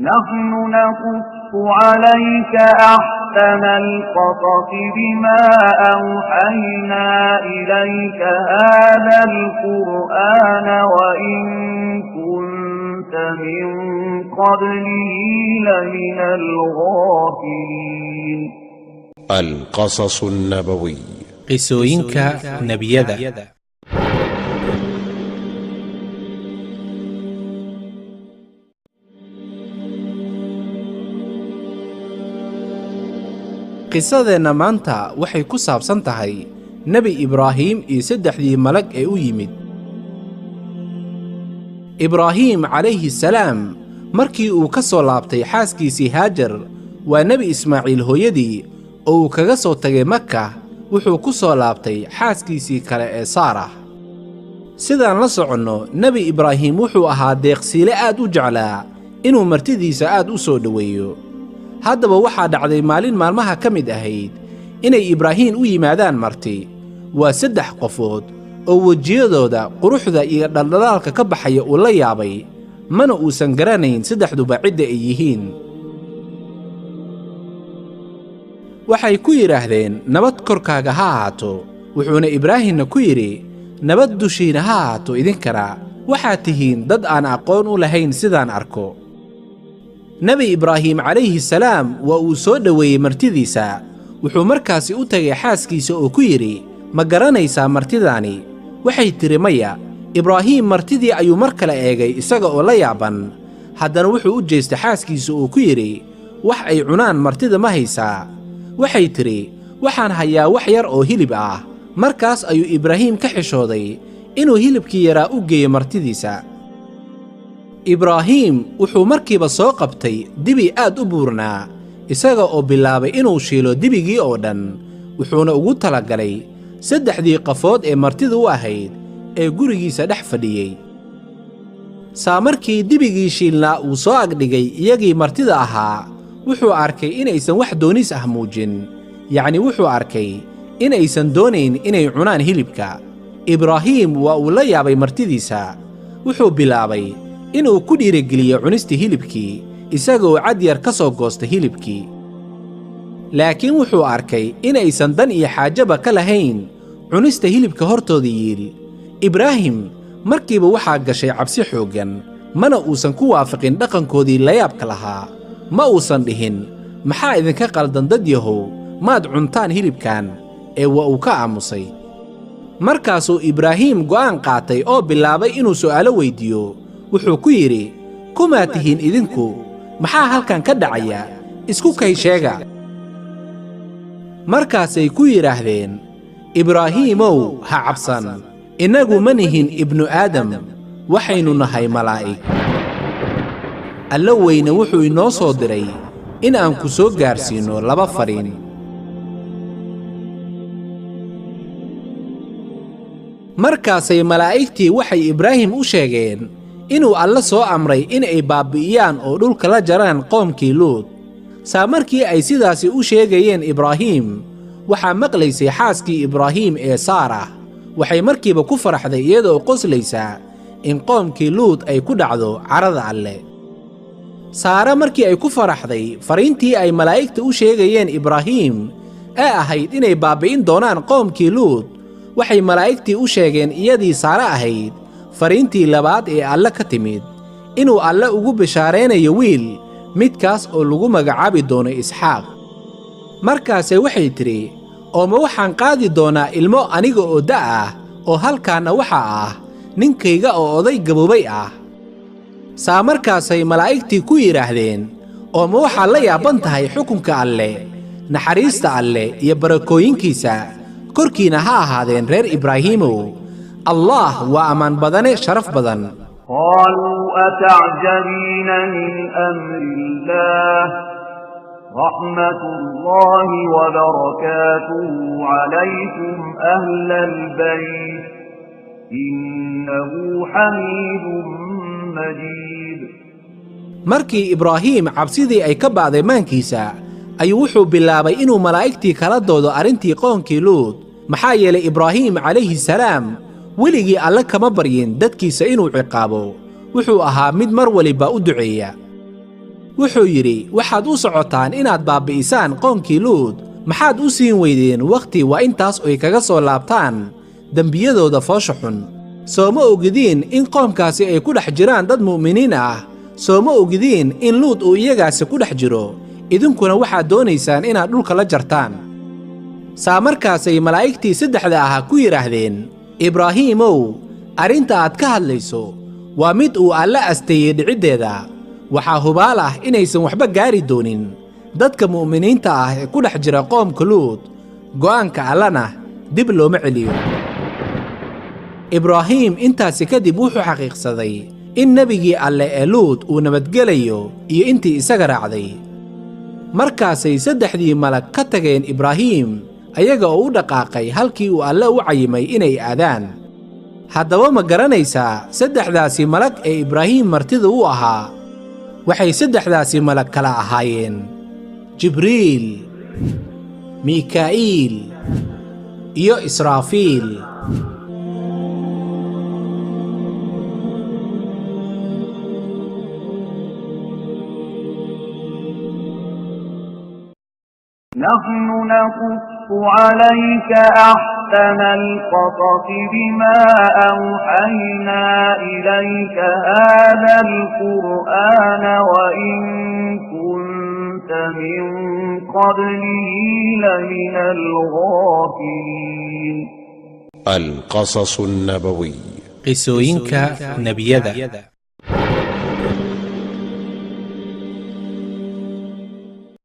نحن نقص عليك أحسن القصص بما أوحينا إليك هذا القرآن وإن كنت من قبله لمن الغافلين. القصص النبوي. Qisooyinka nebiyada. Qisadeenna maanta waxay ku saabsan tahay Nebi Ibraahim iyo saddexdii malag ee u yimid. Ibraahim calayhi salaam markii uu ka soo laabtay xaaskiisii Haajar, waa Nebi Ismaaciil hooyadii, oo uu kaga soo tagay Maka, wuxuu ku soo laabtay xaaskiisii kale ee Saarah. Sidaan la soconno, Nebi Ibraahim wuxuu ahaa deeqsiile aad u jeclaa inuu martidiisa aad u soo dhoweeyo. Haddaba waxaa dhacday maalin maalmaha ka mid ahayd inay Ibraahiim u yimaadaan marti. Waa saddex qofood oo wejiyadooda quruxda iyo dhaldhalaalka ka baxaya uu la yaabay, mana uusan garanayn saddexduba cidda ay yihiin. Waxay ku yidhaahdeen, "Nabad korkaaga ha ahaato." Wuxuuna Ibraahimna ku yidhi, "Nabad dushiina ha ahaato idinkana. Waxaad tihiin dad aan aqoon u lahayn sidaan arko." Nebi Ibraahim calayhi salaam waa uu soo dhoweeyey martidiisa. Wuxuu markaasi u tegay xaaskiisa oo ku yidhi, "Ma garanaysaa martidaani?" Waxay tidhi, "Maya." Ibraahim martidii ayuu mar kale eegay isaga oo la yaaban. Haddana wuxuu u jeestay xaaskiisa oo ku yidhi, "Wax ay cunaan martida ma haysaa?" Waxay tidhi, "Waxaan hayaa wax yar oo hilib ah." Markaas ayuu Ibraahim ka xishooday inuu hilibkii yaraa u geeyo martidiisa. Ibraahim wuxuu markiiba soo qabtay dibi aad u buurnaa, isaga oo bilaabay inuu shiilo dibigii oo dhan, wuxuuna ugu talagalay saddexdii qafood ee martidu u ahayd ee gurigiisa dhex fadhiyey. Saa markii dibigii shiilnaa uu soo agdhigay iyagii martida ahaa, wuxuu arkay inaysan wax doonis ah muujin, yacni wuxuu arkay inaysan doonayn inay cunaan hilibka. Ibraahim waa uu la yaabay martidiisa. Wuxuu bilaabay inuu ku dhiirigeliyo cunista hilibkii, isagoo cad yar ka soo goosta hilibkii, laakiin wuxuu arkay inaysan dan iyo xaajaba ka lahayn cunista hilibka hortooda yiil. Ibraahim markiiba waxaa gashay cabsi xooggan, mana uusan ku waafaqin dhaqankoodii layaabka lahaa. Ma uusan dhihin, "Maxaa idinka qaldan, dad yahow? Maad cuntaan hilibkan?" Ee waa uu ka aamusay. Markaasuu Ibraahim go'aan qaatay oo bilaabay inuu su'aalo weyddiiyo. Wuxuu ku yidhi, "Kumaa tihiin idinku? Maxaa halkan ka dhacaya? Isku kay sheega." Markaasay ku yidhaahdeen, "Ibraahiimow, ha cabsan. Innagu ma nihin ibnu aadam, waxaynu nahay malaa'ig. Allo weyne wuxuu inoo soo diray in aan ku soo gaarsiinno laba fadhiin." Markaasay malaa'igtii waxay Ibraahim u sheegeen inuu Alle soo amray inay baabbi'iyaan oo dhulka la jaraan qoomkii Luud. Saa markii ay sidaasi u sheegayeen Ibraahim, waxaa maqlaysay xaaskii Ibraahim ee Saarah. Waxay markiiba ku faraxday iyadoo qoslaysa in qoomkii Luud ay ku dhacdo carada Alle. Saare markii ay ku faraxday fariintii ay malaa'igta u sheegayeen Ibraahim ee ahayd inay baabbi'in doonaan qoomkii Luud, waxay malaa'igtii u sheegeen iyadii Saare ahayd fariintii labaad ee Alle ka timid, inuu Alle ugu bishaaraynayo wiil, midkaas oo lagu magacaabi doono Isxaaq. Markaase waxay tidhi, "Oo ma waxaan qaadi doonaa ilmo aniga oo da' ah, oo halkaanna waxaa ah ninkayga oo oday gaboobay ah?" Saa markaasay malaa'igtii ku yidhaahdeen, "Oo ma waxaad la yaaban tahay xukunka Alle? Naxariista Alle iyo barakooyinkiisa korkiina ha ahaadeen, reer Ibraahiimow. Allaah waa ammaan badane, sharaf badan." قالوا أتعجبين من أمر الله؟ رحمة الله وبركاته عليكم أهل البيت، إنه حميد مجيد. Markii Ibraahim cabsidii ay ka ba'day maankiisa, ayuu wuxuu bilaabay inuu malaa'igtii kala doodo arrintii qoonkii Luud, maxaa yeelay Ibraahim calayhi salaam weligii Alle kama baryin dadkiisa inuu ciqaabo. Wuxuu ahaa mid mar waliba u duceeya. Wuxuu yidhi, waxaad u socotaan inaad baabbi'isaan qoonkii Luud. Maxaad u siin weydeen wakhti waa intaas oy kaga soo laabtaan dembiyadooda foosha xun? Soo ma ogidiin in qoomkaasi ay ku dhex jiraan dad mu'miniin ah? Soo ma ogidiin in Luud uu iyagaasi ku dhex jiro? Idinkuna waxaad doonaysaan inaad dhulka la jartaan. Saa markaasay malaa'igtii saddexda ahaa ku yidhaahdeen, Ibraahiimow, arrinta aad ka hadlayso waa mid uu Alle asteeyey dhiciddeeda. Waxaa hubaal ah inaysan waxba gaari doonin dadka mu'miniinta ah ee ku dhex jira qoomka Luud. Go'aanka Allana dib looma celiyo. Ibraahiim intaasi kadib wuxuu xaqiiqsaday in nebigii Alle ee Luud uu nabadgelayo iyo intii isaga raacday. Markaasay saddexdii malag ka tageen Ibraahiim, ayaga oo u dhaqaaqay halkii uu Alle u cayimay inay aadaan. Haddaba ma garanaysaa saddexdaasi malag ee Ibraahiim martida u ahaa? Waxay saddexdaasi malag kala ahaayeen Jibriil, Miikaa'iil iyo Israafiil. نحن نقص عليك أحسن القصص بما أوحينا إليك هذا القرآن وإن كنت من قبله لمن الغافلين. القصص النبوي. Qisooyinka nebiyada.